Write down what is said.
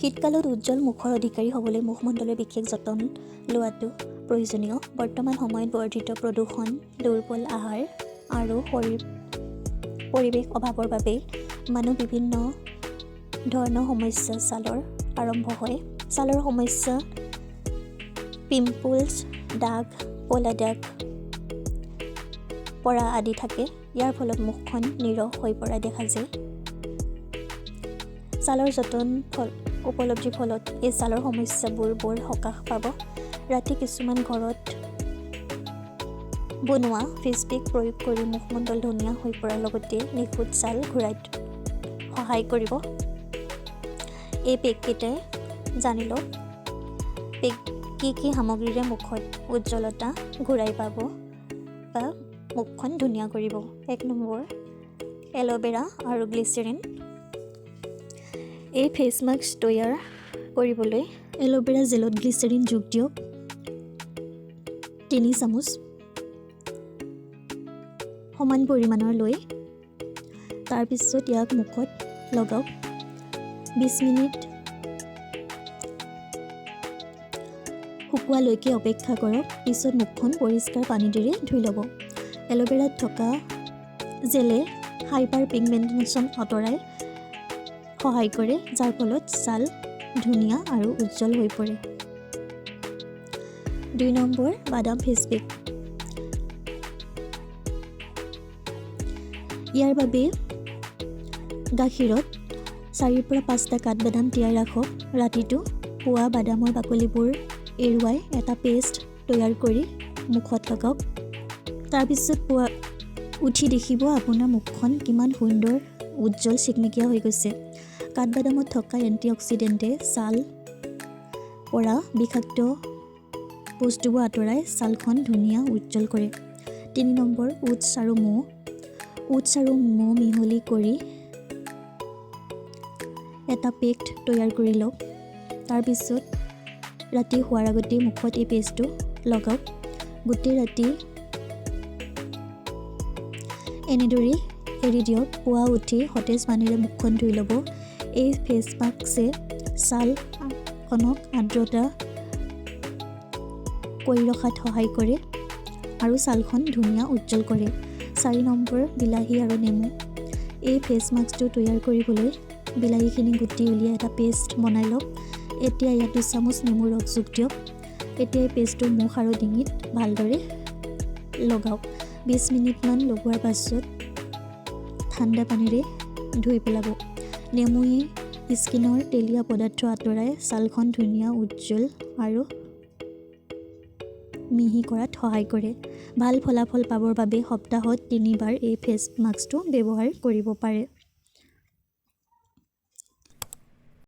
শীতকালত উজ্জ্বল মুখৰ অধিকাৰী হ'বলৈ মুখমণ্ডলৰ বিশেষ যতন লোৱাটো প্ৰয়োজনীয়। বৰ্তমান সময়ত বৰ্ধিত প্ৰদূষণ, দুৰ্বল আহাৰ আৰু শৰীৰ পৰিৱেশ অভাৱৰ বাবেই মানুহ বিভিন্ন ধৰণৰ সমস্যা ছালৰ আৰম্ভ হয়। ছালৰ সমস্যা পিম্পলছ, দাগ, ক'লা দাগ পৰা আদি থাকে। ইয়াৰ ফলত মুখখন নিৰস হৈ পৰা দেখা যায়। ছালৰ যতন ফল উপলব্ধিৰ ফলত এই ছালৰ সমস্যাবোৰ বৰ সকাহ পাব। ৰাতি কিছুমান ঘৰত বনোৱা ফেচ পেক প্ৰয়োগ কৰি মুখমণ্ডল ধুনীয়া হৈ পৰাৰ লগতে নিখুঁত ছাল ঘূৰাই সহায় কৰিব। এই পেককেইটাই জানি লওক পেক কি কি সামগ্ৰীৰে মুখত উজ্জ্বলতা ঘূৰাই পাব বা মুখখন ধুনীয়া কৰিব। 1 নম্বৰ, এল'ভেৰা আৰু গ্লিচেৰিন। এই ফেচ মাস্ক তৈয়াৰ কৰিবলৈ এল'ভেৰা জেলত গ্লিচেৰিন যোগ দিয়ক 3 চামুচ সমান পৰিমাণৰ লৈ। তাৰপিছত ইয়াক মুখত লগাওক। 20 মিনিট শুকোৱালৈকে অপেক্ষা কৰক। পিছত মুখখন পৰিষ্কাৰ পানীৰে ধুই ল'ব। এল'ভেৰাত থকা জেলে হাইপাৰ পিগমেণ্টেশ্যন আঁতৰাই সহায় কৰে, যাৰ ফলত ছাল ধুনীয়া আৰু উজ্জ্বল হৈ পৰে। 2 নম্বৰ, বাদাম ফেচ পেক। ইয়াৰ বাবে গাখীৰত 4ৰ পৰা 5টা কাঠবাদাম তিয়াই ৰাখক ৰাতিটো। পুৱা বাদামৰ বাকলিবোৰ এৰুৱাই এটা পেষ্ট তৈয়াৰ কৰি মুখত লগাওক। তাৰপিছত পুৱা উঠি দেখিব আপোনাৰ মুখখন কিমান সুন্দৰ, উজ্জ্বল, চিকমিকীয়া হৈ গৈছে। কাঠবাদামত থকা এণ্টিঅক্সিডেণ্টে ছাল পৰা বিষাক্ত বস্তুবোৰ আঁতৰাই ছালখন ধুনীয়া উজ্জ্বল কৰে। 3 নম্বৰ, ওটছ আৰু মৌ। ওটছ আৰু মৌ মিহলি কৰি এটা পেক তৈয়াৰ কৰি লওক। তাৰপিছত ৰাতি শোৱাৰ আগতেই মুখত এই পেষ্টটো লগাওক। গোটেই ৰাতি এনেদৰেই এৰি দিয়ক। পুৱা উঠি সতেজ পানীৰে মুখখন ধুই ল'ব। এই ফেচ মাস্কে ছালখনক আৰ্দ্ৰতা কৰি ৰখাত সহায় কৰে আৰু ছালখন ধুনীয়া উজ্জ্বল কৰে। 4 নম্বৰ, বিলাহী আৰু নেমু। এই ফেচ মাস্কটো তৈয়াৰ কৰিবলৈ বিলাহীখিনি গুটি উলিয়াই এটা পেষ্ট বনাই লওক। এতিয়া ইয়াত 2 চামুচ নেমুৰ ৰস যোগ দিয়ক। এতিয়া এই পেষ্টটো মুখ আৰু ডিঙিত ভালদৰে লগাওক। 20 মিনিটমান লগোৱাৰ পাছত ঠাণ্ডা পানীৰে ধুই পেলাব। নেমুৱে স্কিনৰ তেলীয়া পদাৰ্থ আঁতৰাই ছালখন ধুনীয়া, উজ্জ্বল আৰু মিহি কৰাত সহায় কৰে। ভাল ফলাফল পাবৰ বাবে সপ্তাহত 3বাৰ এই ফেচ মাস্কটো ব্যৱহাৰ কৰিব পাৰে।